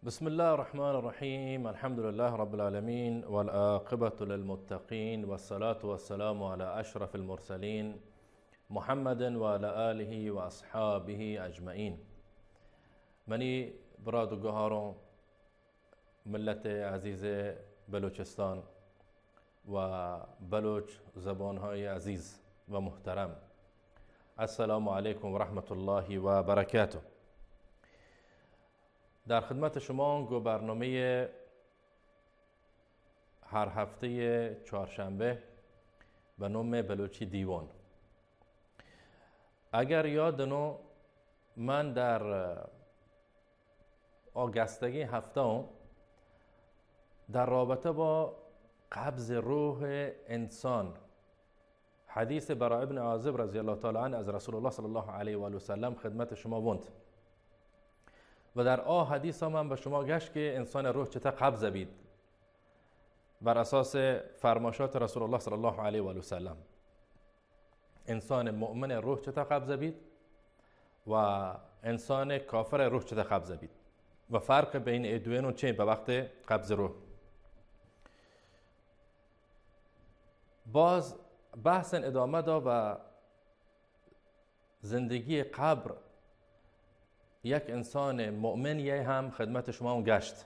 بسم الله الرحمن الرحيم. الحمد لله رب العالمين، والعاقبة للمتقين، والصلاة والسلام على أشرف المرسلين، محمد وعلى آله وأصحابه أجمعين. منی برات و گوهاروں، ملت عزیز بلوچستان و بلوچ زبان‌های عزیز و محترم، السلام علیکم و رحمت الله و برکاته. در خدمت شما گو برنامهٔ هر هفتهٔ چهارشنبه به نام بلوچی دیوان. اگر یاد نو، من در آ گستگیں هفته هم در رابطه با قبض روح انسان، حدیث براء ابن عازب رضی الله تعالی عنه از رسول الله صلی الله علیه و آله و سلم خدمت شما وانت. و در آ حدیث هم من به شما گشت که انسان روح چطور قبض بید بر اساس فرماشات رسول الله صلی الله علیه و آله و سلم. انسان مؤمن روح چطور قبض بید و انسان کافر روح چطور قبض بید و فرق بین ای دوینو چه به وقت قبض روح. باز بحث ادامه دا و زندگی قبر یک انسان مؤمن یه هم خدمت شما هم گشت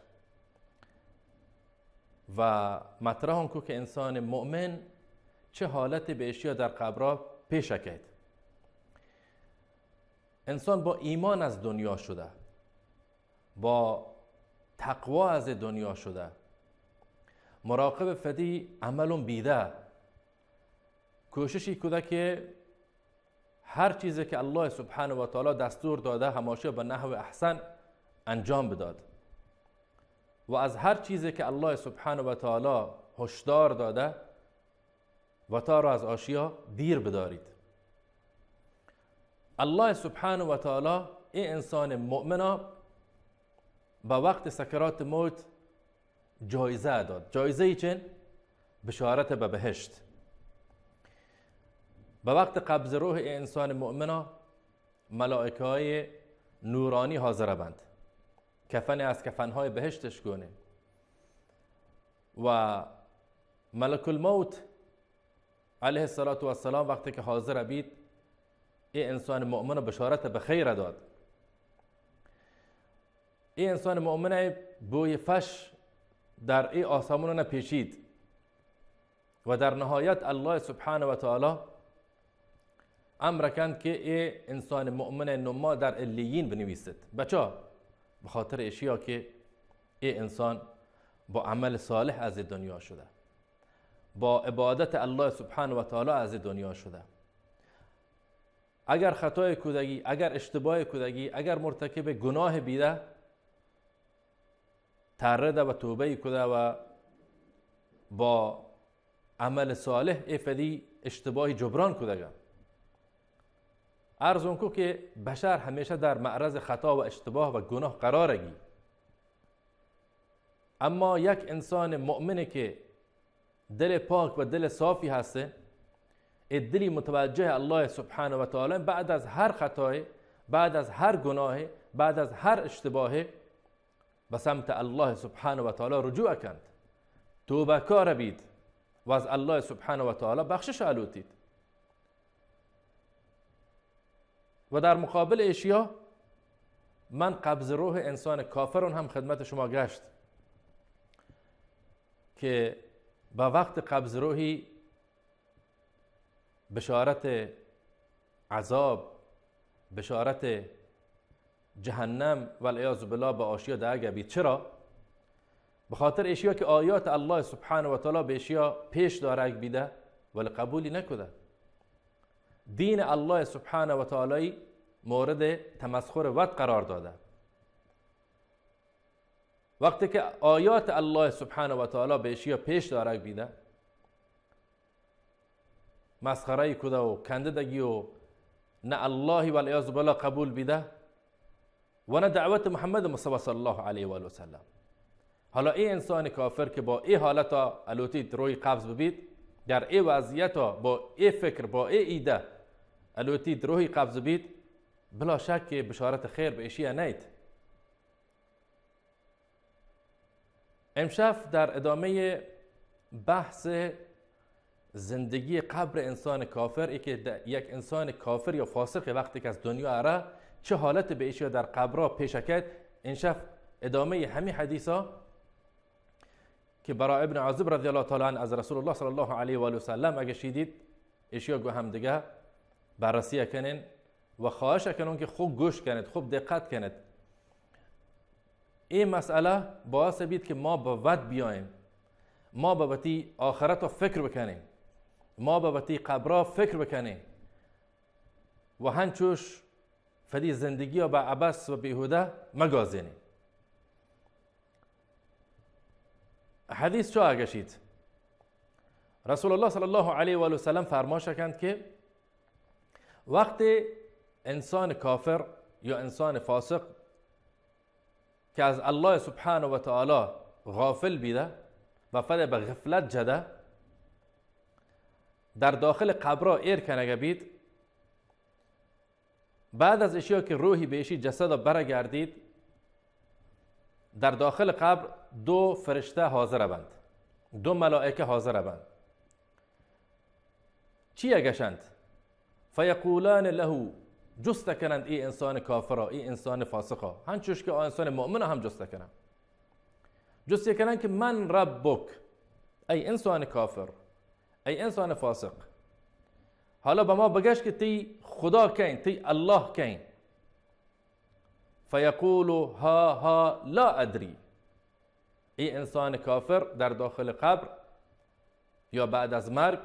و مطرح هم کو که انسان مؤمن چه حالت به اشیا در قبرا پیش کهید. انسان با ایمان از دنیا شده، با تقوا از دنیا شده، مراقب فدی عملون بیده، کوششی کده که هر چیزی که الله سبحانه و تعالی دستور داده، هماشی به نحو احسن انجام بداد و از هر چیزی که الله سبحانه و تعالی هشدار داده، وتا را از آشیا دیر بدارید. الله سبحانه و تعالی ای انسان مؤمنا به وقت سکرات موت جایزه داد. جایزه ای چن؟ بشارت به بهشت. به وقت قبض روح ای انسان مؤمنا ملائکه‌های نورانی حاضر بند، کفن از کفن‌های بهشتش گونه و ملک الموت علیه الصلاة والسلام وقتی که حاضر بید، ای انسان مؤمن بشارت به خیر داد. ای انسان مؤمن بوی فش در ای آسمانان پیچید و در نهایت الله سبحانه و تعالی امر کند که ای انسان مؤمن نما در علیین بنویسد. بچا؟ به خاطر اشیا که ای انسان با عمل صالح از دنیا شده، با عبادت الله سبحانه و تعالی از دنیا شده. اگر خطای کودگی، اگر اشتباه کودگی، اگر مرتکب گناه بیده، ترده و توبه کده و با عمل صالح ای فدی اشتباهی جبران کدگا. عرض اونکو که بشر همیشه در معرض خطا و اشتباه و گناه قرارگی، اما یک انسان مؤمنی که دل پاک و دل صافی هسته، ای دلی متوجه الله سبحانه و تعالی، بعد از هر خطای، بعد از هر گناه، بعد از هر اشتباه، به سمت الله سبحانه و تعالی رجوع کند، توبه کار بید و از الله سبحانه و تعالی بخشش آلوتید. و در مقابل اشیا من قبض روح انسان کافرون هم خدمت شما گشت که به وقت قبض روحی بشارت عذاب، بشارت جهنم والعیاذ بالله به آشیا دهگه بید. چرا؟ به خاطر اشیا که آیات الله سبحانه و تعالی به اشیا پیش دارگ بیده ولی قبولی نکده. دین الله سبحانه و تعالی مورد تمسخر وت قرار داده. وقتی که آیات الله سبحانه و تعالی به اشیا پیش دارگ بیده، مسخره کده و کنددگی و نه اللهی والعیاذ بالله قبول بیده و نه دعوت محمد مصطفی صلی الله علیه و آله و سلم. حالا ای انسان کافر که با ای حالتا الوتید روحی قبض ببید، در ای وضعیتا با ای فکر، با ای ایده الوتید روحی قبض بید، بلا شک که بشارت خیر به اشیا نیت. امشب در ادامهٔ بحث زندگی قبر انسان کافر، ای که د-، یک انسان کافر یا فاسق وقتی که از دنیا اره، چه حالت به ایشی در قبرا پیش کد، انشب ادامهٔ همین حدیثا که براء ابن عازب رضی الله تعالی عنه از رسول الله صلی الله علیه و آله و سلم اگه شیدید، ایشیا گو هم دیگه بررسی کنین و خواهش کنون که خوب گوش کنید، خوب دقت کنید. این مسئله باعث بید که ما به ود بیایم، ما به وتی آخرت فکر بکنیم، ما به وتی قبرا فکر بکنیم و هنچوش فدی زندگی به عبث و بیهوده مگازینیم. حدیث چا اگشید؟ رسول الله صلی الله علیه و آله و سلم فرماش کند که وقتی انسان کافر یا انسان فاسق که از الله سبحانه و تعالی غافل بیده و فد به غفلت جده، در داخل قبرا ایر کنگه بید، بعد از اشیا که روحی به اشی جسد برگردید، در داخل قبر دو فرشته حاضر بند، دو ملائکه حاضر بند. چی گشند؟ فیقولان له، جست کنند ای انسان کافرا، ای انسان فاسقا، هنچوش که آ انسان مؤمن هم جست کنند. جست کنند که من ربک، ای انسان کافر، ای انسان فاسق، حالا به ما بگش که تی خدا کئین، تی الله کئین. فیقول ها ها لا ادری. ای انسان کافر در داخل قبر یا بعد از مرگ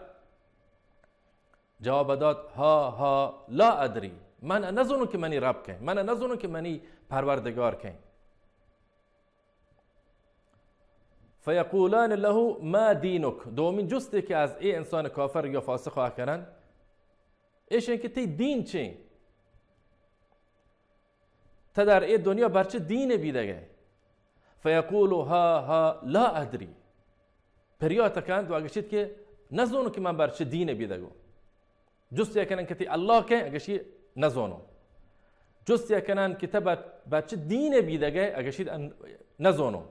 جواب داد، ها ها لا ادری، من نزانم که منی رب کئین، من نزانم که منی پروردگار کئین. فیقولان له ما دینک، دومین جستی که از ای انسان کافر یا فاسق کنند، ایش این که تی دین چی؟ تا در ای دنیا بر چه دین بیدگه؟ فیقول ها ها لا ادری. پریات کند و گشید که نزانو که من بر چه دین بیدگو. جستی کنن که تی الله کئین؟ گشی نزانو. جستی کنن که تا بر، بر چه دین بیدگه؟ گشید ان-، نزانو.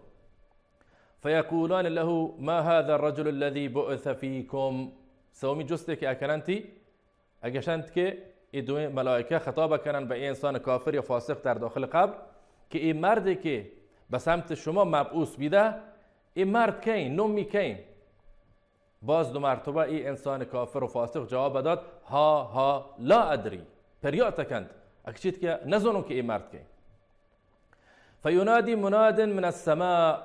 فیقولان له ما هذا الرجل الذي بعث فيكم. سومی جستی که اکنن تی، اگشنت که ای دوئیں ملائکه خطاب کنن به ای انسان کافر یا فاسق در داخل قبر که ای مردی که به سمت شما مبعوث بیده، ای مرد کئین؟ نومی کئین؟ باز دو مرتبه ای انسان کافر و فاسق جواب داد، ها ها لا ادری. پریات کند، اکشید که نزانو که ای مرد کئین. فینادی مناد من السماء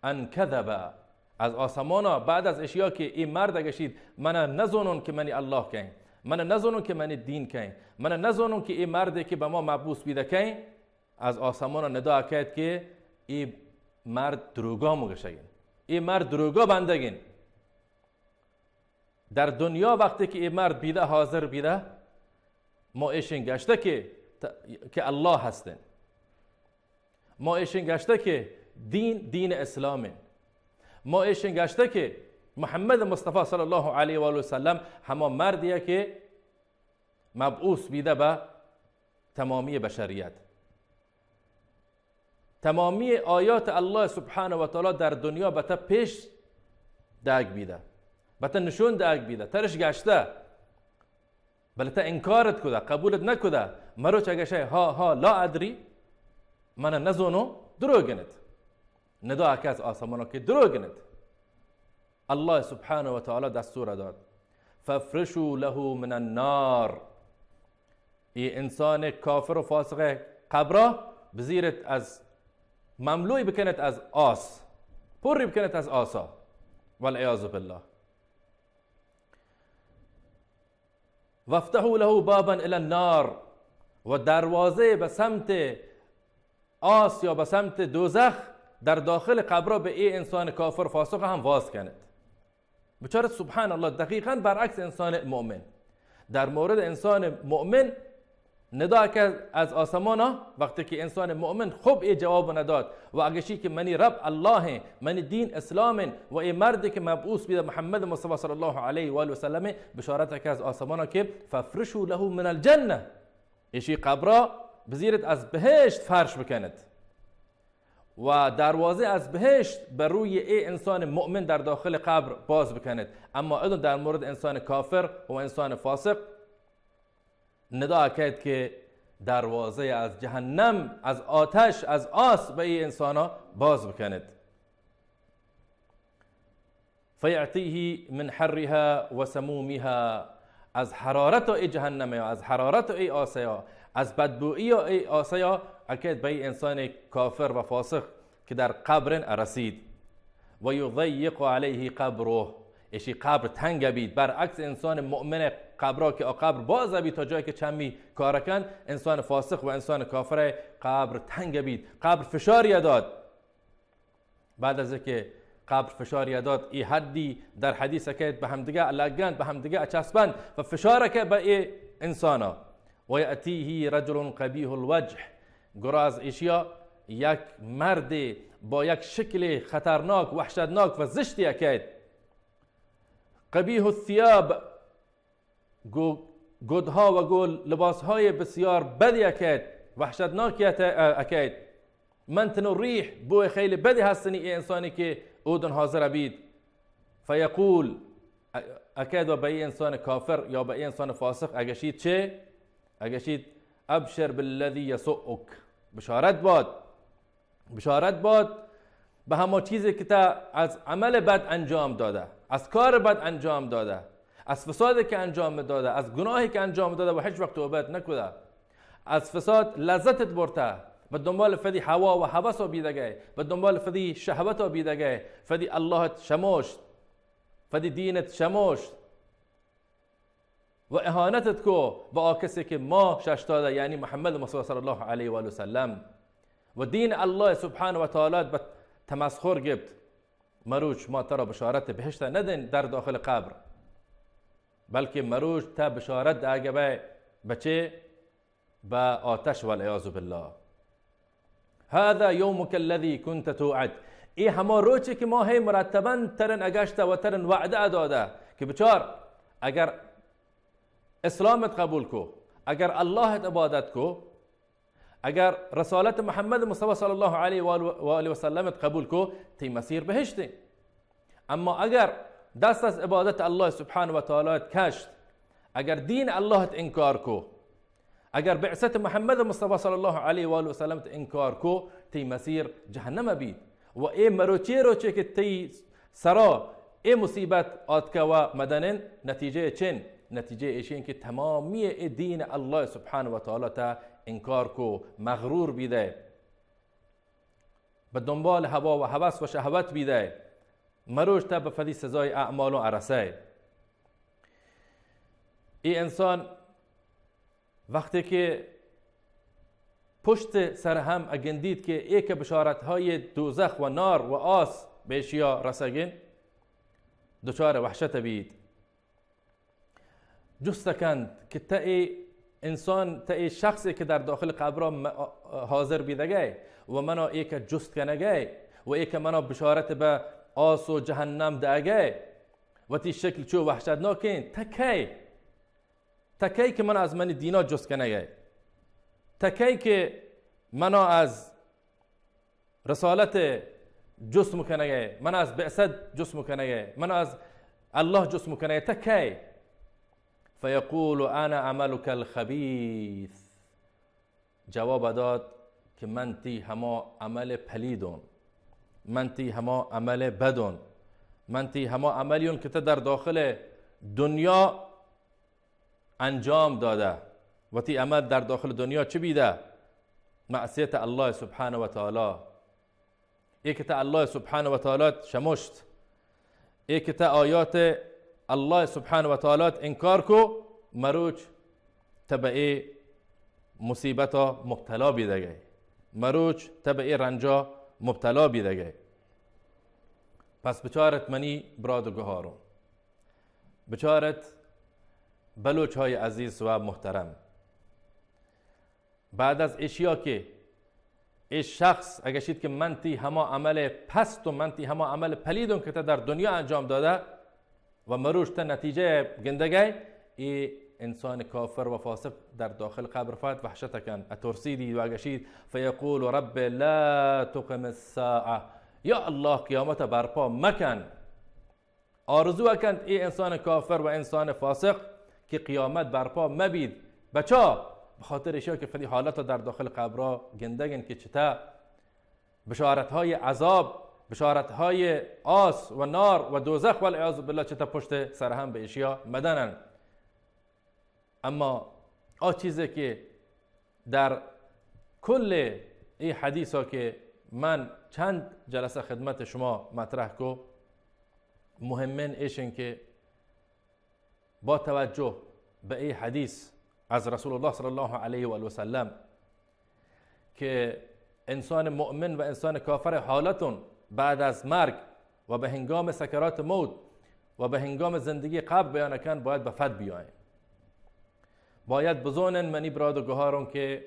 ان کذب. از آسمانا بعد از اشیا که ای مرد گشید، من نزانون که منی الله کئین، من نزانون که منی دین کئین، من نزانون که ای مردی که به ما مبعوث بیده کئین، از آسمانا ندا کئیت که ای مرد دروگا مگشگین، ای مرد دروگا بندگین. در دنیا وقتی که ای مرد بیده، حاضر بیده، ما ایشین گشته که ت-، که الله هستین. ما ایشین گشته که دین، دین اسلامین. ما ایشین گشته که محمد مصطفی صلی الله علیه و آله و سلم هما مردیه که مبعوث بیده به تمامی بشریت. تمامی آیات الله سبحانه و تعالی در دنیا به تا پیش داگ بیده، به تا نشون داگ بیده، ترش گشته. بلے تا انکارت کده، قبولت نکده. مروچ اگه شای ها ها لا ادری، من نزونو، دروگنت. ندا که از آسمانو که دروگنت. الله سبحانه و تعالی دستور داد، فافرشوا له من النار. ای انسان کافر و فاسق قبرا بزیرت از، مملوی بکنت از آس، پری بکنت از آسا. والعیاذ بالله. وافتحوا له بابا الی النار، و دروازه به سمت آس یا به سمت دوزخ در داخل قبرا به ای انسان کافر فاسق هم واز کنت. بچارت سبحان الله، دقیقاً برعکس انسان مؤمن. در مورد انسان مؤمن ندا که از آسمانا، وقتی که انسان مؤمن خوب ای جواب نداد و اگشی که منی رب الله، منی دین اسلام و ای مردی که مبعوث بیده محمد مصطفی صلی الله علیه و آله و سلم، بشارت که از آسمانا که فافرشوا له من الجنة، ایشی قبرا بزیرت از بهشت فرش بکنت. و دروازه از بهشت بر روی ای انسان مؤمن در داخل قبر باز بکنید. اما ادون در مورد انسان کافر و انسان فاسق ندا کید که دروازه از جهنم، از آتش، از آس به ای انسانا باز بکنید. فیأتیه من حرها و سمومها، از حرارت ای جهنم یا از حرارت ای آسیا، از بدبویی ای آسیا، اکید به ای انسان کافر و فاسق که در قبر ارسید. و یضیق علیه قبره، اشی قبر تنگ بید، برعکس انسان مؤمن قبرا که آ قبر باز بید تا جایی که چمی کارکن، انسان فاسق و انسان کافر قبر تنگ بید، قبر فشاری داد. بعد از اینکه قبر فشاری داد، ای حدی در حدیث که به همدیگه لگند، به همدیگه چسبند و فشار که به ای انسانا. و یأتیه رجل قبیح الوجه، گراز ایشیا یک مرد با یک شکل خطرناک، وحشتناک و زشتی اکید. قبیح الثیاب، گو گدها و گو لباسهای بسیار بدی اکید، وحشتناکی ات-، اکید. منتن الریح، بوی خیلی بدی هستنی ای انسانی که اودن حاضر بید. فیقول، ا-، اکید و به ای انسان کافر یا به ای انسان فاسق اگشید چه؟ اگشید: ابشر بالذی یسؤک، بشارت باد، بشارت باد به هما چیزی که تا از عمل بد انجام داده، از کار بد انجام داده، از فسادی که انجام داده، از گناهی که انجام داده و هیچ وقت توبت نکده. از فساد لذتت برته، به دنبال فدی هوا و هوس بیدگه، به دنبال فدی شهوت بیدگه، فدی الله شمشت، فدی دینت شمشت. و اهانتت کو به آ کسی که ما ششتاده، یعنی محمد مصطفی صلی الله علیه و آله و سلم، و دین الله سبحانه و تعالی به تمسخر گپت. مروچ ما ترا بشارت بهشت ندین در داخل قبر، بلکه مروچ تا بشارت داگه به بچه؟ به آتش، والعیاذ بالله. هذا یومک الذی کنت توعد، ای هما روچی که ما هی مرتباً ترن اگشته و ترن وعده داده که بچار، اگر اسلامت قبول کو، اگر اللهت عبادت کو، اگر رسالت محمد مصطفی صلی الله علیه و آله و سلمت قبول کو، تی مسیر بهشته. اما اگر دست از عبادت الله سبحانه و تعالی کشت، اگر دین اللهت انکار کو، اگر بعثت محمد مصطفی صلی الله علیه و آله و سلمت انکار کو، تی مسیر جهنم بید. و ای مروچی روچی که تی سرا ای مصیبت آتکه و مدنن، نتیجه چن؟ نتیجه ایشین که تمامی ای دین الله سبحانه و تعالی تا انکار کو، مغرور بیده، به دنبال هوا و هوس و شهوت بیده، مروچ تا به فدی سزای اعمالون ارسه. ای انسان وقتی که پشت سر هم اگندید که ای که بشارت‌های دوزخ و نار و آس به اشیا رسگین، دچار وحشت بید. جست کند که ته ای انسان، ته ای شخصی که در داخل قبر م-، حاضر بیدگه و منا ای که جست کنگه و ای که منا بشارت به آس و جهنم دهگه، وتی شکل چو وحشتناکین، ته کی؟ ته کی که من از منی دینا جست کنگه؟ ته کی که منا از رسالت جست مکنگه، من از بعثت جست مکنگه، من از الله جست مکنگه، ته کی؟ فیقول انا عملک الخبیث. جواب داد که من تی هما عمل پلیدون، من تی هما عمل بدون، من تی هما عملیون که ته در داخل دنیا انجام داده، وتی عمل در داخل دنیا چه بیده؟ معصیت الله سبحانه و تعالی. ای که ته الله سبحانه و تعالی شمشت، ای که ته آیات الله سبحانه و تعالی انکار کو، مروچ ته به ای مصیبتا مبتلا بیدگه، مروچ ته به ای رنجا مبتلا بیدگه. پس بچارت منی براد و گهارون، بچارت بلوچ های عزیز و محترم، بعد از اشیا که ای شخص اگشید که من تی هما عمل پست و من تی هما عمل پلیدون که ته در دنیا انجام داده و مروچ ته نتیجه گندگه، ای انسان کافر و فاسق در داخل قبر فت وحشت کن، اترسیدی و گشید: فیقول رب لا تقم الساعة، یا الله، قیامت برپا مکن. آرزو کند ای انسان کافر و انسان فاسق که قیامت برپا مبید. بچا؟ بخاطر اشیا که فدی حالت در داخل قبرا گندگن که چطه بشارت‌های عذاب، بشارت‌های آس و نار و دوزخ والعیاذ بالله چطه پشت سر هم به اشیا مدنن. اما آ چیزی که در کل ای حدیثا که من چند جلسه خدمت شما مطرح کو، مهمن ایشن که با توجه به ای حدیث از رسول الله صلی الله علیه و آله و سلم که انسان مؤمن و انسان کافر حالتون بعد از مرگ و به هنگام سکرات موت و به هنگام زندگی قبر بیان کن، باید به فد بیاین. باید بزونن منی براد و گهارون که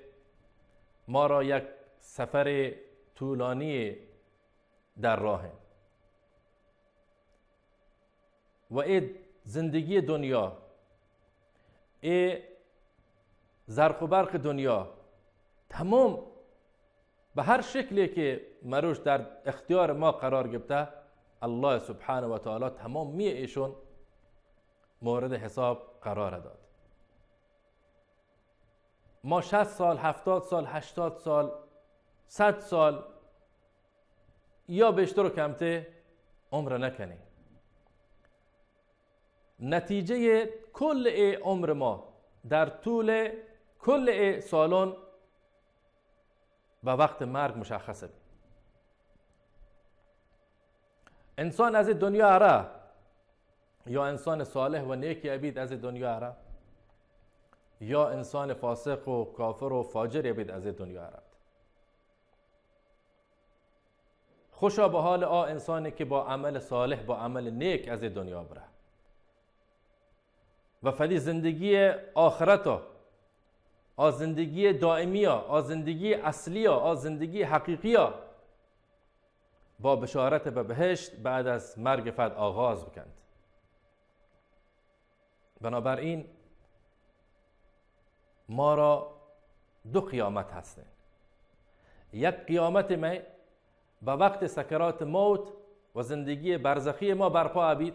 ما را یک سفر طولانی در راهن. و ای زندگی دنیا، ای زرق و برق دنیا، تمام به هر شکلی که مروش در اختیار ما قرار گرفته، الله سبحانه و تعالی تمامی ایشون مورد حساب قرار داد. ما شصت سال، هفتاد سال، هشتاد سال، صد سال یا بیشتر و کمتر عمر نکنیم. نتیجهٔ کل ای عمر ما در طول کل ای سالون به وقت مرگ مشخص بی. انسان از ای دنیا اره، یا انسان صالح و نیکی ابید از ای دنیا اره، یا انسان فاسق و کافر و فاجر ابید از ای دنیا اره. خوشا به حال آ انسانی که با عمل صالح، با عمل نیک از ای دنیا بره و فدی زندگی آخرتا، آ زندگی دائمیا، آ زندگی اصلیا، آ زندگی حقیقیا با بشارت به بهشت بعد از مرگ فد آغاز بکند. بنابراین ما را دو قیامت هستن. یک قیامت می به وقت سکرات موت و زندگی برزخی ما برپا بید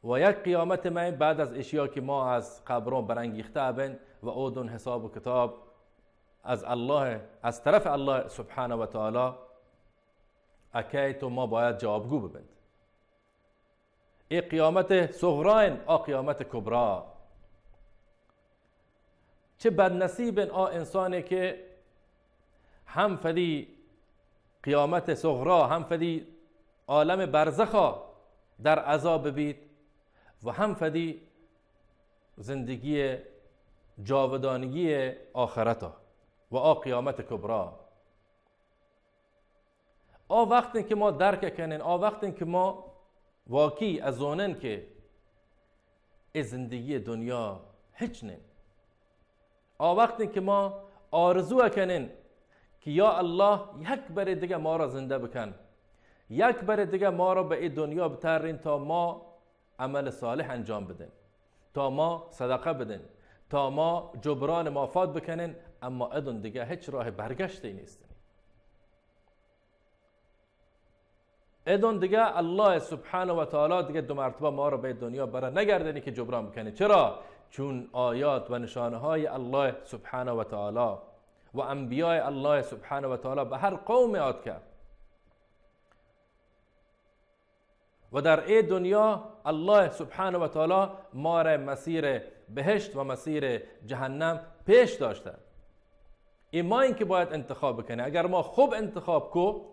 و یک قیامت می بعد از اشیا که ما از قبرون برانگیخته بین و اودون حساب و کتاب از الله، از طرف الله سبحانه و تعالی اکیت و ما باید جوابگو ببند. ای قیامت صغرا این، آ قیامت کبرا. چه بدنصیب این آ انسانی که هم فدی قیامت صغرا، هم فدی عالم برزخا در عذاب ببید و هم فدی زندگی جاودانگی آخرتا و آ قیامت کبرا. آ وقت که ما درک کنین، آ وقت که ما واقعی ازونن که ای زندگی دنیا هچ نین. آ وقت که ما آرزو کنین که یا الله، یک بر دیگه ما را زنده بکن، یک بر دیگه ما را به ای دنیا بترین تا ما عمل صالح انجام بدین، تا ما صدقه بدین، تا ما جبران مافات بکنین، اما ادون دیگه هچ راه برگشتی نیستین. ادون دیگه الله سبحانه و تعالی دیگه دو مرتبه ما رو به دنیا برا نگردنی که جبران بکنه. چرا؟ چون آیات و نشانه های الله سبحانه و تعالی و انبیاء الله سبحانه و تعالی به هر قوم آتکه و در ای دنیا الله سبحانه و تعالی ما را مسیر بهشت و مسیر جهنم پیش داشته. ای ما این که باید انتخاب بکنه. اگر ما خوب انتخاب کو،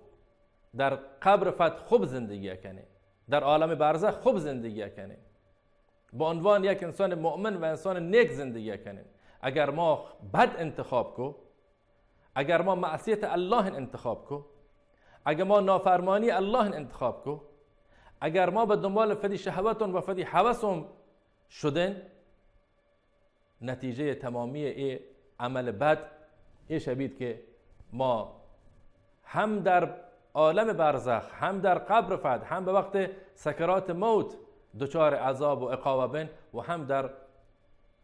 در قبر فت خوب زندگی کنه، در عالم برزخ خوب زندگی کنه، به عنوان یک انسان مؤمن و انسان نیک زندگی کنه. اگر ما بد انتخاب کو، اگر ما معصیت الله انتخاب کو، اگر ما نافرمانی الله انتخاب کو، اگر ما به دنبال فدی شهوتون و فدی هوسون شدن، نتیجهٔ تمامی ای عمل بد ایش بید که ما هم در عالم برزخ، هم در قبر فد، هم به وقت سکرات موت دچار عذاب و عقاب بین و هم در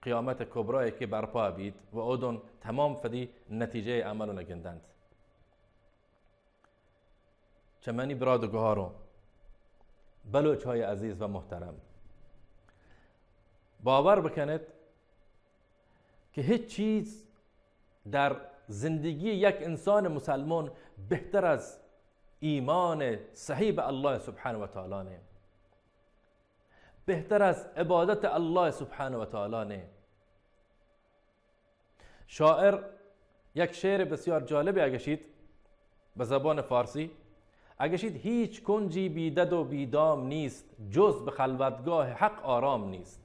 قیامت کبرای که برپا بیت و اودون تمام فدی نتیجه عملون گندند. چه منی براد و گهارون، بلوچ های عزیز و محترم، باور بکنید که هیچ چیز در زندگی یک انسان مسلمان بهتر از ایمان صحیح به الله سبحانه و تعالی نه، بهتر از عبادت الله سبحانه و تعالی نه. شاعر یک شعر بسیار جالبی اگشیت به زبان فارسی، اگشیت: هیچ کنجی بیدد و بیدام نیست، جز به خلوتگاه حق آرام نیست.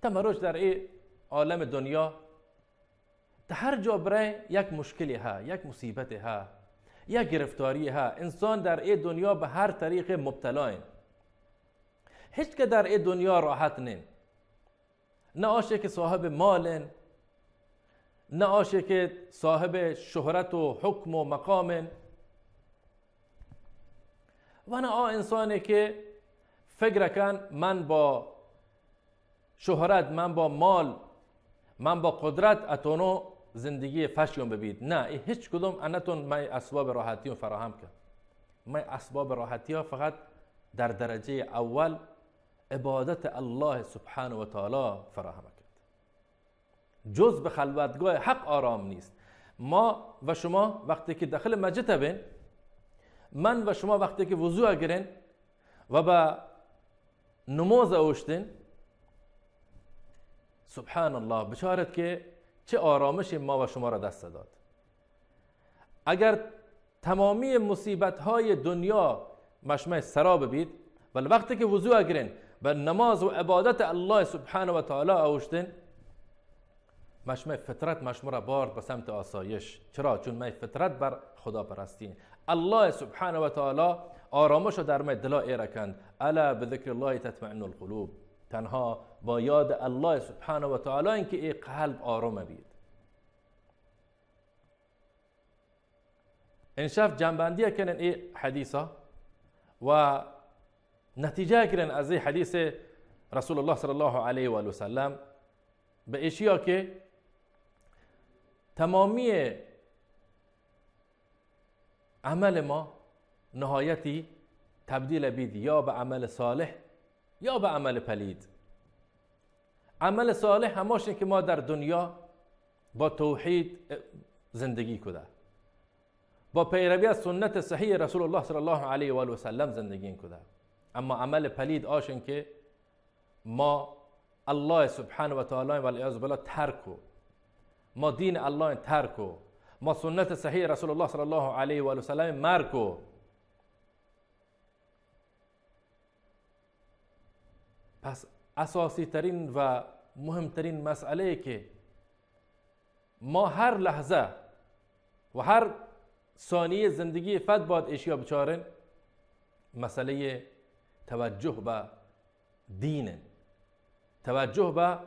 تا مروچ در ای عالم دنیا، تا هر جا برای یک مشکلی ها، یک مصیبتی ها، یک گرفتاری ها، انسان در ای دنیا به هر طریق مبتلا این. هیچ که در ای دنیا راحت نین. نه آشی که صاحب مالن، نه آشی که صاحب شهرت و حکم و مقامن، و نه آ انسانی که فکر کن من با شهرت، من با مال، من با قدرت اتونو زندگی فشیون ببید. نه، ای هیچ کدوم انتون مای اسباب راحتیون فراهم کن. مای اسباب راحتی ها فقط در درجه اول عبادت الله سبحانه و تعالی فراهم کرد. جز به خلوتگاه حق آرام نیست. ما و شما وقتی که داخل مسجد بین، من و شما وقتی که وضو گرین و به نماز اوشتین، سبحان الله، بچارت که چه آرامشی ما و شما را دست داد. اگر تمامی مصیبت‌های دنیا مشمع سرا ببید، ولی وقتی که وضو اگرین و نماز و عبادت الله سبحانه و تعالی اوشتین، مشمع فطرت مشمع را بارد به سمت آسایش. چرا؟ چون مای فطرت بر خدا پرستین. الله سبحانه و تعالی آرامش در مای دلا ایر کند. الا بذکر الله تطمئن القلوب. تنها با یاد الله سبحانه و تعالی این که ای قلب آرام بید. انشاف جنبندی کنن ای حدیثا و نتیجه گرن از ای حدیث رسول الله صلی الله علیه و آله و سلم به اشیا که تمامی عمل ما نهایتی تبدیل بید یا به عمل صالح یا به عمل پلید. عمل صالح هماش که ما در دنیا با توحید زندگی کده، با پیروی از سنت صحیح رسول الله صلی الله علیه و آله و سلم زندگی کده. اما عمل پلید آشن که ما الله سبحانه و تعالی والعیاذ بالله ترک کو، ما دین الله ترک کو، ما سنت صحیح رسول الله صلی الله علیه و آله و سلم مرک کو. پس اساسی ترین و مهمترین مسئله که ما هر لحظه و هر ثانیه زندگی فد باید اشیا بچارن، مسئله توجه به دین، توجه به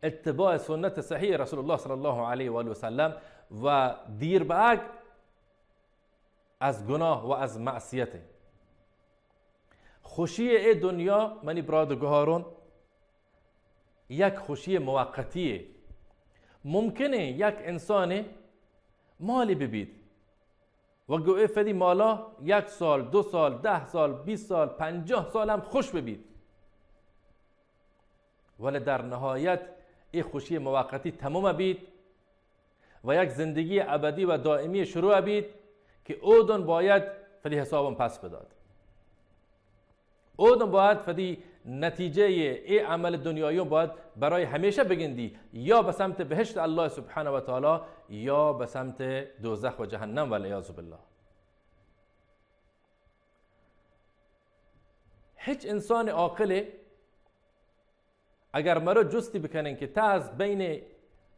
اتباع سنت صحیح رسول الله صلی الله علیه و آله و سلم و دیر به اگ از گناه و از معصیت. خوشی ای دنیا، منی براد و گهارون، یک خوشی موقتیه. ممکنه یک انسان مالی ببید و گو ای فدی مالا یک سال، دو سال، ده سال، بیست سال، پنجاه سال هم خوش ببید، ولی در نهایت ای خوشی موقتی تمام بید و یک زندگی ابدی و دائمی شروع بید که اودن باید فدی حسابم پس بداد. اودن باید فدی نتیجه ای عمل دنیایون باید برای همیشه بگندی، یا به سمت بهشت الله سبحانه و تعالی یا به سمت دوزخ و جهنم والعیاذ بالله. هیچ انسان عاقلی اگر مرو جستی بکنن که تا از بین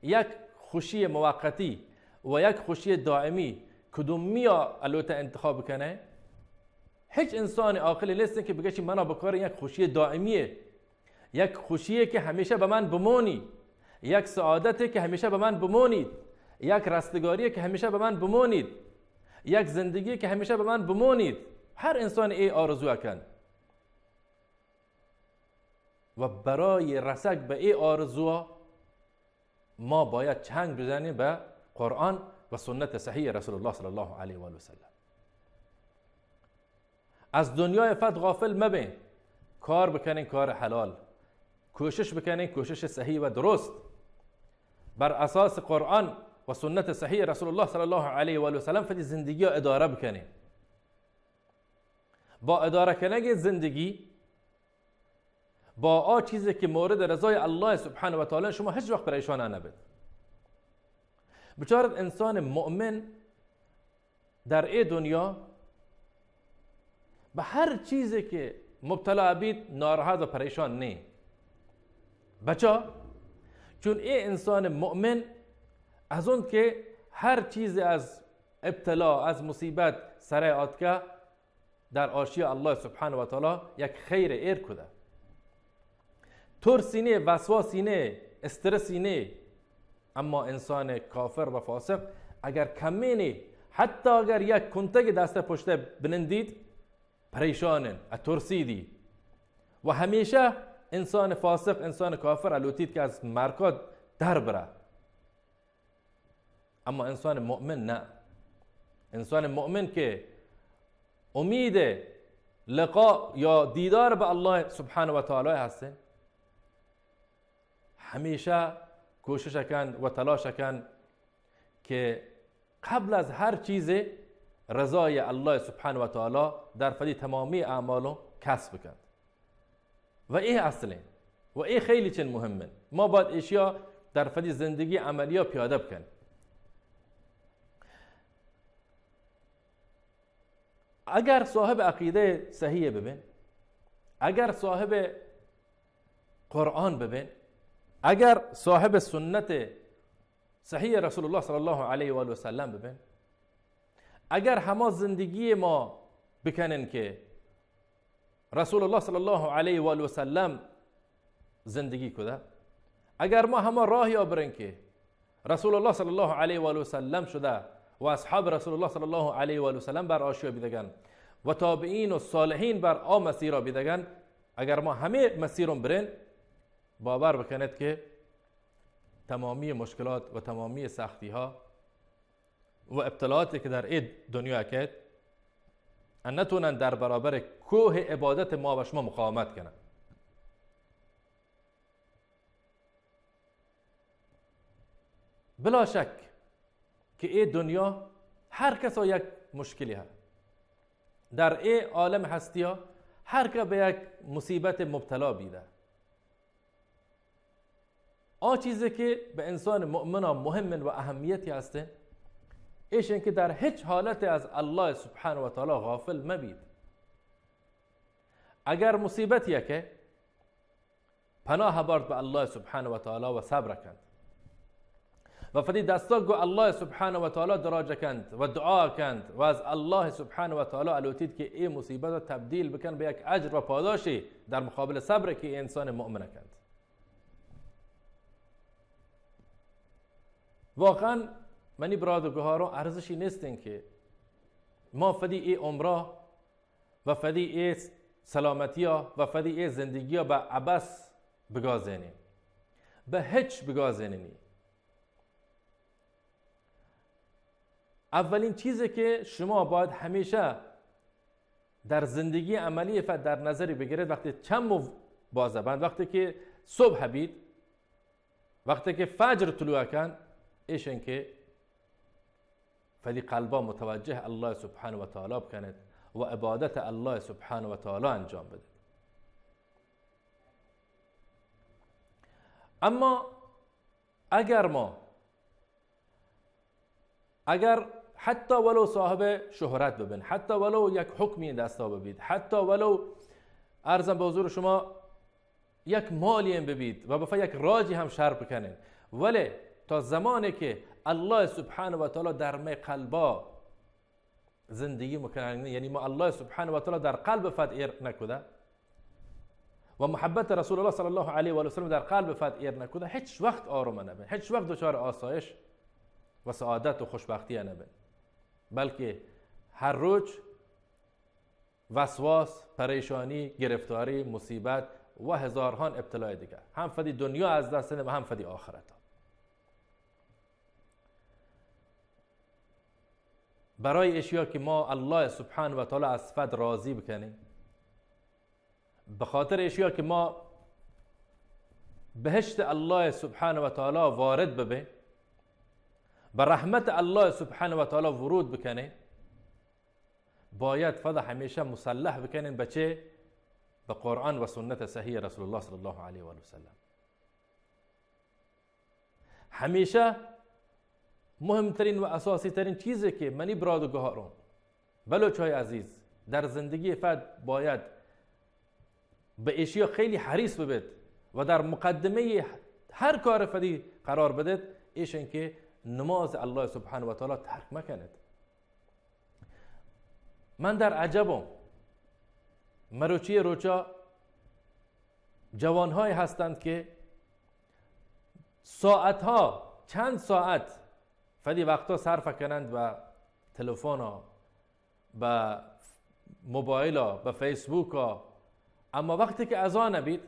یک خوشی موقتی و یک خوشی دائمی کدومی الوت انتخاب کنه، هیچ انسان عاقلی نیست که بگشی منا بکار یک خوشی دائمیه، یک خوشیه که همیشه به من بمونی، یک سعادته که همیشه به من بمونید، یک رستگاریه که همیشه به من بمونید، یک زندگیه که همیشه به من بمونید. هر انسان ای آرزو کن. و برای رسگ به ای آرزوا ما باید چنگ بزنیم به قرآن و سنت صحیح رسول الله صلی الله علیه و آله و سلم. از دنیای فت غافل مبین. کار بکنین، کار حلال. کوشش بکنین، کوشش صحیح و درست. بر اساس قرآن و سنت صحیح رسول الله صلی الله علیه و آله و سلم فدی زندگی اداره بکنین. با اداره کنگ زندگی با آ چیزی که مورد رضای الله سبحانه و تعالی، شما هیچ وقت پریشان نبید. بچارت انسان مؤمن در ای دنیا به هر چیزی که مبتلا بید ناراحت و پریشان نی. بچا؟ چون ای انسان مؤمن از اون که هر چیز از ابتلا، از مصیبت سر آتکه، در آشی الله سبحانه و تعالی یک خیر ایر کده. ترسی نه، وسواسی نه، استرسی نه. اما انسان کافر و فاسق اگر کمینی، حتی اگر یک کنتگ دست پشت بنندید، پریشانن، اترسیدی. و همیشه انسان فاسق، انسان کافر الوتید که از مرکات در بره. اما انسان مؤمن نه. انسان مؤمن که امید لقا یا دیدار به الله سبحانه و تعالی هستن، همیشه کوشش کند و تلاش کند که قبل از هر چیز رضای الله سبحانه و تعالی در فدی تمامی اعمال کسب کند. و ای اصلین و ای خیلی چن مهمن. ما باید اشیا در فدی زندگی عملیا پیاده بکن. اگر صاحب عقیده صحیح ببین، اگر صاحب قرآن ببین، اگر صاحب سنت صحیح رسول الله صلی الله علیه و آله و سلم ببین، اگر هما زندگی ما بکنن که رسول الله صلی الله علیه و آله و سلم زندگی کده، اگر ما هما راهیا برین که رسول الله صلی الله علیه و آله و سلم شده و اصحاب رسول الله صلی الله علیه و آله و سلم بر آشیا بیدگن و تابعین و صالحین بر آ مسیرا بیدگن، اگر ما همه مسیرون برین، باور بکنید که تمامی مشکلات و تمامی سختی‌ها و ابتلاءاتی که در ای دنیا کیت، ان نتونن در برابر کوه عبادت ما و شما مقاومت کنن. بلا شک که ای دنیا هر کسا یک مشکلی هست. در ای عالم هستیا هر که به یک مصیبت مبتلا بیده. آ چیزی که به انسان مؤمن مهم و اهمیتی هستن، ایشن که در هیچ حالت از الله سبحانه و تعالی غافل مبید. اگر مصیبتی که پناه بارد به الله سبحانه و تعالی و صبر کند و فدی دستا گو الله سبحانه و تعالی دراج کند و دعا کند و از الله سبحانه و تعالی الوتید که ای مصیبت تبدیل بکن به یک اجر و پاداشی در مقابل صبر که ای انسان مؤمن کند. واقعاً منی براد و گهاران ارزشی نیستن که ما فدی ای عمره و فدی ای سلامتیا و فدی ای زندگیا به عبث بگازینیم، به هیچ بگازینینی. اولین چیزی که شما باید همیشه در زندگی عملی فت در نظری بگیرید، وقتی چم و بازه بند، وقتی که صبح بید، وقتی که فجر طلوع کن، ایشن که فدی قلبا متوجه الله سبحانه و تعالی بکنید و عبادت الله سبحانه و تعالی انجام بدید. اما اگر ما، اگر حتی ولو صاحب شهرت ببین، حتی ولو یک حکمی دستا ببید، حتی ولو عرضم به حضور شما یک مالی هم ببید و بفا یک راجی هم شر بکنین، ولی تا زمانی که الله سبحانه و تعالی در می قلبا زندگی مکنن، یعنی ما الله سبحانه و تعالی در قلب فت ایر نکده و محبت رسول الله صلی الله علیه و آله و سلم در قلب فت ایر نکده، هیچ وقت آروم نبین، هیچ وقت دچار آسایش و سعادت و خوشبختی نبین، بلکه هر روز وسواس، پریشانی، گرفتاری، مصیبت و هزارهان ابتلای دیگه، هم فدی دنیا از دست نیم، هم فدی آخرت. برای اشیا که ما الله سبحانه و تعالی از فد راضی بکنیم، به خاطر اشیا که ما بهشت الله سبحانه و تعالی وارد ببه، به رحمت الله سبحانه و تعالی ورود بکنه، باید فدا همیشه مسلح بکنین به چه؟ به قرآن و سنت صحیح رسول الله صلی الله علیه و آله و سلم. همیشه مهمترین و اساسی ترین چیزی که منی براد و گهارون، بلوچ های عزیز، در زندگی فد باید به اشیا خیلی حریص ببید و در مقدمه هر کار فدی قرار بدید، ایشن که نماز الله سبحانه و تعالی ترک مکنید. من در عجبم، مروچی روچا جوانهایی هستند که ساعتها، چند ساعت فدی وقتا صرف کنند به تلفن ها، به موبایل ها، به فیسبوک ها، اما وقتی که اذان بید،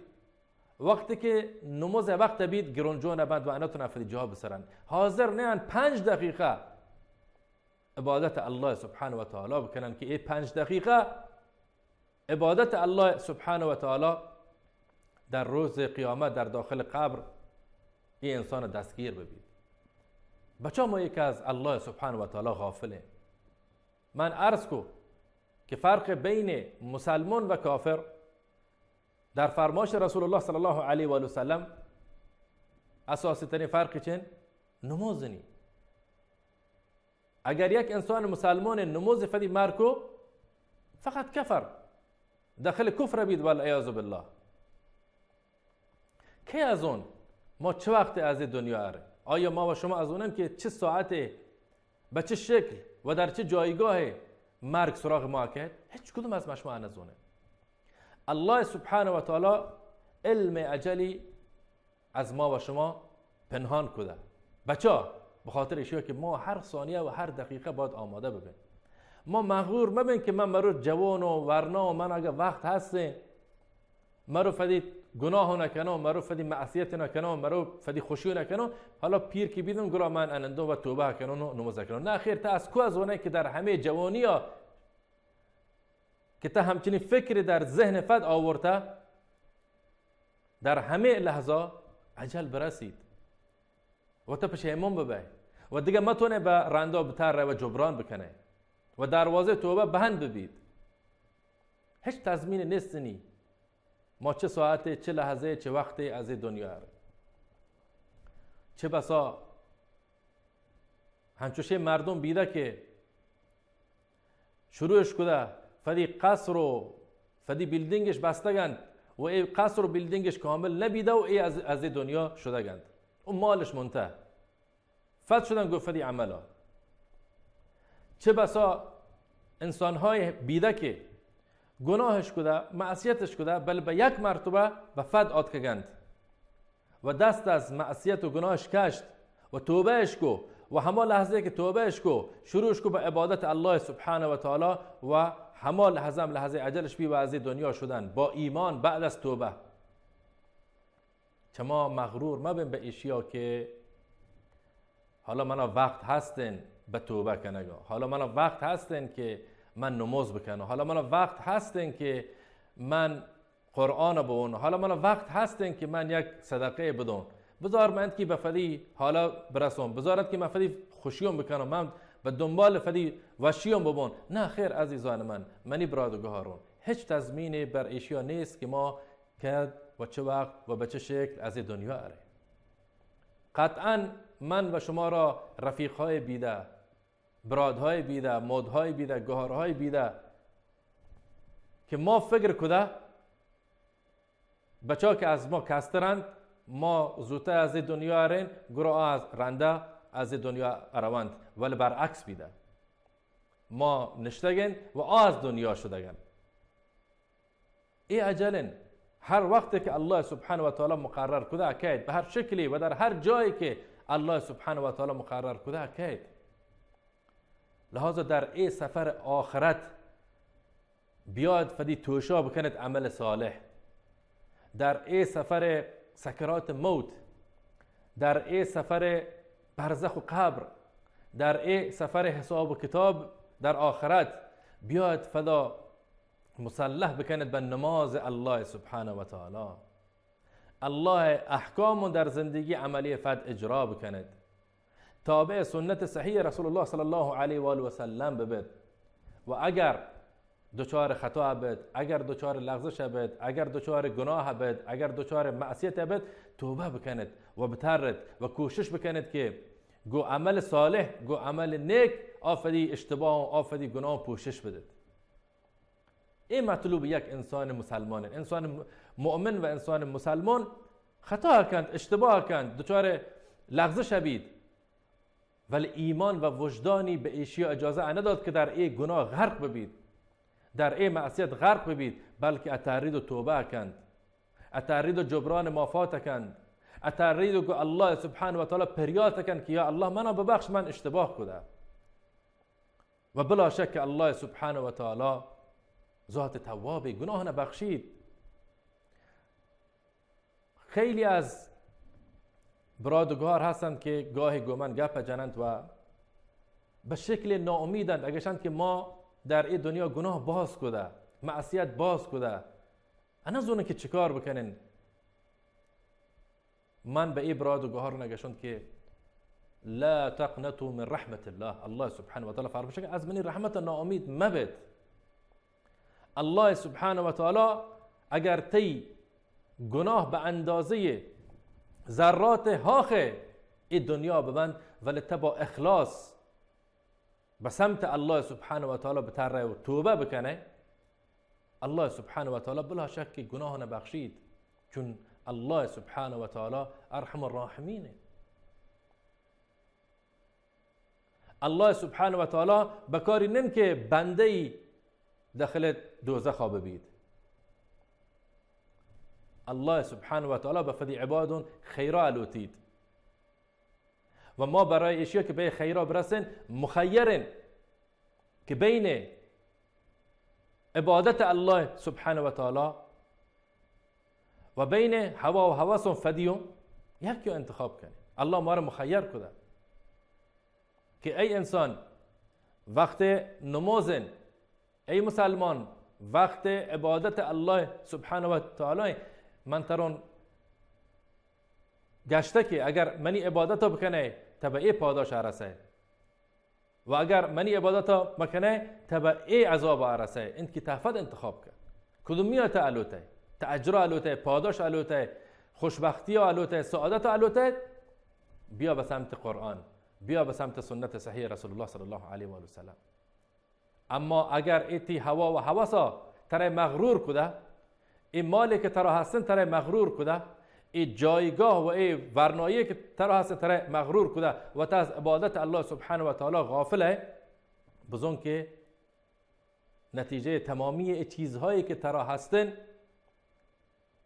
وقتی که نماز وقت بید، گرونجون بند و انتون فدی جا بسرند. حاضر نیان پنج دقیقه عبادت الله سبحانه و تعالی بکنن که ای پنج دقیقه عبادت الله سبحانه و تعالی در روز قیامت در داخل قبر ای انسان دستگیر ببید. بچا ما یک از الله سبحانه و تعالی غافلیم. من عرض کو که فرق بین مسلمان و کافر در فرمایش رسول الله صلی الله علیه و آله و سلم اساسی ترین فرق چن؟ نماز نی. اگر یک انسان مسلمان نماز فدی مرکو، فقط کفر، داخل کفر بید والعیاذ بالله. کی ازون ما چه وقت از دنیا اره؟ آیا ما و شما ازونن که چه ساعته، به چه شکل و در چه جایگاه مرگ سراغ ما کد؟ هیچ کدوم از ما شما نزونه. الله سبحانه و تعالی علم اجلی از ما و شما پنهان کده. بچا؟ به خاطر اشیا که ما هر ثانیه و هر دقیقه باید آماده ببین. ما مغرور مبین که من مرو جوان و ورنا و من اگه وقت هستین، مرو فدی گناه نکنم، مرو فدی معصیت نکنم، مرو فدی خوشی نکنم، حالا پیر که بیدم گرا من انندو و توبه کنم و نماز کنم. نه خیر، تا از کو ازونه که در همه جوانی ها که تا همچنین فکر در ذهن فد آورته، در همه لحظه عجل برسید و تا پشیمان ببه و دیگه متونه به رندا بتر و جبران بکنه و دروازه توبه بند ببید. هیچ تضمین نیست نی ما چه ساعته، چه لحظه، چه وقته از دنیا اره. چه بسا هنچوشی مردم بیده که شروعش کده، فدی قصر و فدی بیلدینگش بستگند و ای قصر و بیلدینگش کامل نبیده و ای از، از ای دنیا شدگند و مالش منته. فد شدن گو فدی عملا. چه بسا انسان‌های بیده که گناهش کده، معصیتش کده، بل به یک مرتبه به فد آتکگند. و دست از معصیت و گناهش کشت و توبهش کو و هما لحظه که توبهش کو، شروعش کو به عبادت الله سبحانه و تعالی و هما لحظه هم لحظه اجلش بی و از دنیا شدن با ایمان بعد از توبه. چما مغرور مبین به ایشیا که حالا منا وقت هستین به توبه کنگا، حالا منا وقت هستین که من نماز بکنم، حالا منا وقت هستین که من قرآن بوون، حالا منا وقت هستین که من یک صدقه بدون، بذار من که به فدی حالا برسون، بذارت که من فدی خوشیون بکنم، من به دنبال فدی وشیون ببون. نه خیر عزیزان من، منی براد و گهارون، هیچ تضمینی بر ایشیا نیست که ما کد و چه وقت و به چه شکل از این دنیا اره. قطعاً من و شما را رفیق‌های بیده، برادهای بیده، مودهای بیده، گهارهای بیده که ما فکر کده بچا که از ما کسترند، ما زوته از این دنیا ارین، گرا آ از رنده از این دنیا اروند، ولی برعکس بیده. ما نشتگین و آ از دنیا شدگن. ای اجلن، هر وقت که الله سبحانه و تعالی مقرر کده کیت، به هر شکلی و در هر جایی که الله سبحانه و تعالی مقرر کده کیت. لهذا در ای سفر آخرت بیاد فدی توشا بکنت عمل صالح. در ای سفر سکرات موت، در ای سفر برزخ و قبر، در ای سفر حساب و کتاب، در آخرت بیاید فدا مسلح بکنید به نماز الله سبحانه و تعالی. الله احکام در زندگی عملی فد اجرا بکنید. تابع سنت صحیح رسول الله صلی الله علیه و آله و سلم ببید. و اگر دچار خطا بید، اگر دچار لغزش بید، اگر دچار گناه بید، اگر دچار معصیت بید، توبه بکنید و بترید و کوشش بکنید که گو عمل صالح، گو عمل نیک، آفدی اشتباه و آفدی گناه پوشش بدید. این مطلوب یک انسان مسلمان، انسان مؤمن و انسان مسلمان خطا کند، اشتباه کند، دچار لغزش بید، ولی ایمان و وجدانی به ایشی اجازه نداد که در ای گناه غرق ببید، در ای معصیت غرق ببید، بلکه اترید و توبه کند، اترید و جبران مافات کند، اترید و گو الله سبحانه و تعالی پریات کند که یا الله منا ببخش، من اشتباه کده. و بلا شک الله سبحانه و تعالی ذات توابی، گناه نبخشید. خیلی از برادگار هستند که گاهی گو من گپ جنند و به شکل ناامیدند، اگشند که ما در این دنیا گناه باز کده، معصیت باز کده، انا زونه که چیکار بکنن. من به ای برادگار نگشند که لا تقنطوا من رحمت الله. الله سبحانه و تعالی فرمشه که از منی رحمت ناامید مبید. الله سبحانه و تعالی اگر تی گناه به اندازهٔ ذرات هاخ ای دنیا ببند، ولی تو با اخلاص به سمت الله سبحانه و تعالی بتره و توبه بکنه، الله سبحانه و تعالی بلا شک گناه نبخشید، چون الله سبحانه و تعالی ارحم الراحمینه. الله سبحانه و تعالی بکاری نن که بنده ای داخل دوزخ ببید. الله سبحانه و تعالی به فدی عبادون خیرا الوتید. و ما برای اشیا که به خیرا برسن مخیرن که بین عبادت الله سبحانه و تعالی و بین هوا و هوس و فدیو یکی انتخاب کنی. الله ما را مخیر کده که ای انسان، وقت نمازن، ای مسلمان، وقت عبادت الله سبحانه و تعالی، من ترون گشته که اگر منی عبادت بکنه، تبع ای پاداش رسه. و اگر منی عبادت مکنه، تبع ای عذاب رسه. انت که تفت انتخاب کن. کدومی تا الوته؟ تا اجر الوته، پاداش الوته، خوشبختی الوته، سعادت الوته؟ بیا به سمت قرآن، بیا به سمت سنت صحیح رسول الله صلی الله علیه و آله و سلم. اما اگر ای تی هوا و هوسا تره مغرور کده، ای مالی که ترا هستن تره مغرور کده، ای جایگاه و ای ورنایی که ترا هستن تره مغرور کده و تا از عبادت الله سبحانه و تعالی غافله، بزن که نتیجهٔ تمامی ای چیزهایی که ترا هستن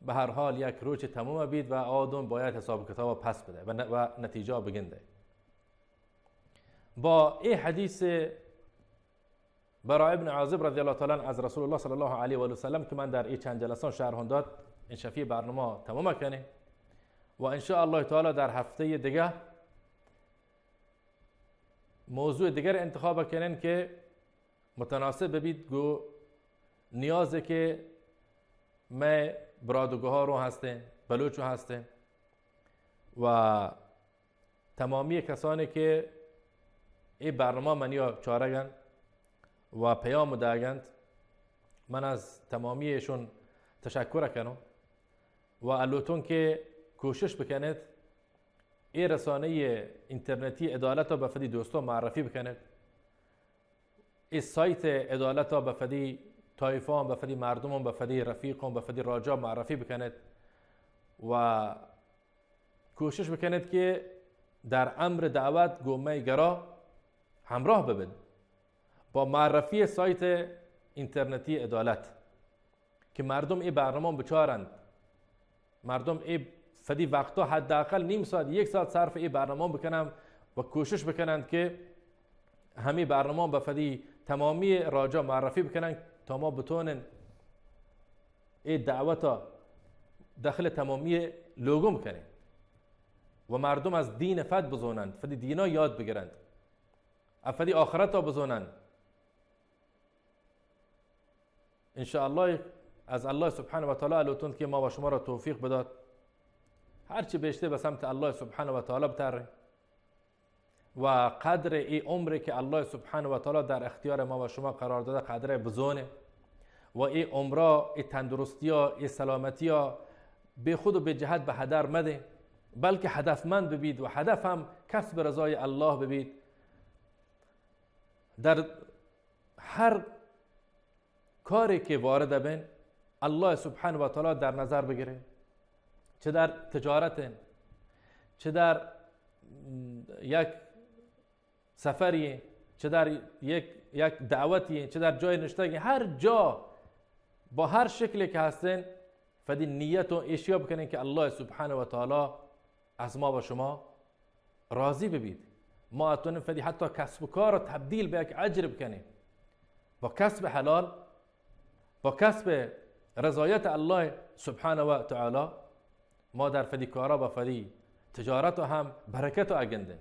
به هر حال یک روچ تمام بید و آدم باید حساب کتاب پس بده و ن-، و نتیجه بگنده. با ای حدیث براء ابن عازب رضی الله تعالی عنه از رسول الله صلی الله علیه و آله و سلم که من در ای چند جلسان شرح داد، این شفیع برنامه تمام کنه و ان شاء الله تعالی در هفته دیگه موضوع دیگر انتخاب کنن که متناسب ببید گو نیازی که مئے برات و گوهاروں ہستیں، بلوچوں ہستیں و تمامی کسانی که ای برنامه منیا چارگن و پیام داگند، من از تمامی ایشون تشکر کنم و الوتون که کوشش بکنید ای رسانهٔ اینترنتی عدالت را به فدی دوستان معرفی بکنید. ای سایت عدالت ها به فدی طایفان، به فدی مردمان، به فدی رفیقان، به فدی راجا معرفی بکنید و کوشش بکنید که در امر دعوت گو مئے گرا همراه ببید با معرفی سایت اینترنتی عدالت که مردم ای برنامه بچارند. مردم ای فدی وقتا حداقل نیم ساعت، یک ساعت صرف ای برنامه بکنن و کوشش بکنند که همی برنامه به فدی تمامی راجا معرفی بکنن تا ما بتونن ای دعوتا داخل تمامی لوگون بکنیم و مردم از دین فد بزونند، فدی دینا یاد بگیرند. افدی آخرت ها بزونن، انشاءالله از الله سبحانه و تعالی لوٹنت که ما و شما را توفیق بدات، هرچی بیشتر به سمت الله سبحانه و تعالی بتریں و قدر ای عمری که الله سبحانه و تعالی در اختیار ما و شما قرار داده، قدر بزونه و ای عمرا، ای تندرستیا، ای سلامتیا به خود و به جهت به هدر مده، بلکه هدفمند ببید و هدف هم کسب رضای الله ببید. در هر کاری که وارد بین، الله سبحانه و تعالی در نظر بگیره، چه در تجارت، چه در، م، یک سفری، چه در یک، یک دعوتی، چه در جای نشتگی، هر جا با هر شکلی که هستین، فدی نیت و ایشیا بکنین که الله سبحانه و تعالی از ما و شما راضی ببید. ما اتونیم فدی حتی کسب و کار را تبدیل به یک اجر بکنیم، با کسب حلال، با کسب رضایت الله سبحانه و تعالی. ما در فدی کارا با فدی تجارت هم برکت اگندیم.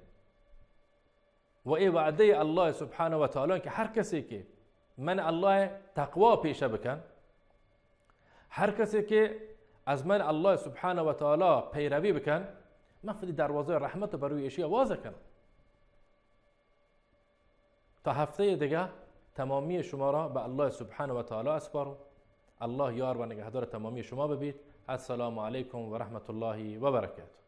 و ای وعده الله سبحانه و تعالی که هر کسی که من الله تقوا پیشه بکن، هر کسی که از من الله سبحانه و تعالی پیروی بکن، من فدی دروازهٔ رحمت بروی ایشی واز کنم. تا هفتهٔ دیگه تمامی شما را به الله سبحانه و تعالی اسپارم. الله یار و نگهدار تمامی شما ببید. السلام علیکم و رحمت الله و برکاته.